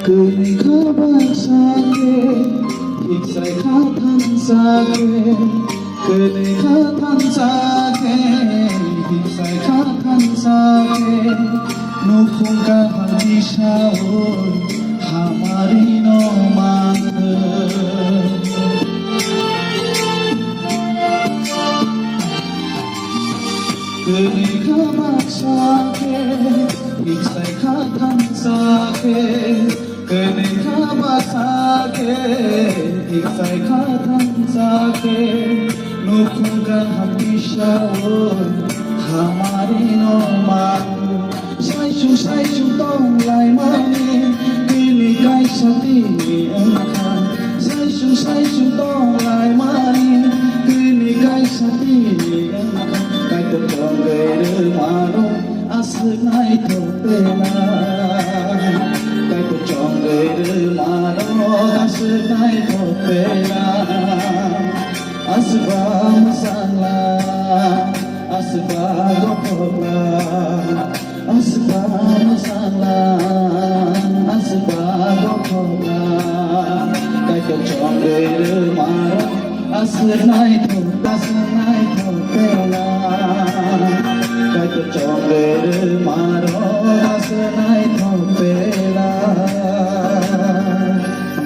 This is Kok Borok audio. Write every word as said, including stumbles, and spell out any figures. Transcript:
Kwnwi kha baksa khe, thik sai kha thansa khe. Kwnwi kha thansa khe, thik sai kha thansa khe. Nukhung kaham tisao hamari no mangkhe. Kwnwi kha baksa khe, thik sai kha thansa khe. Kwnwi kha baksa khe, thik sai kha thansa khe. Nukhung kaham tisao hamari no mangkhe. Saichung saichung tong laimani, tini kaisa tini wngkha. Saichung saichung tong laimani, tini kaisa tini wngkha. Kaitor tongwi rwmano aswk naithok tela. Kaitor tongwi rwmano aswk naithok tela. Aswk ba mwsangla, aswk ba gothokla. Aswk ba mwsangla, aswk ba gothokla, Kaitor chongwi rwmaro, aswk naithok, aswk naithok tela. Kaitor chongwi rwmaro, aswk naithok.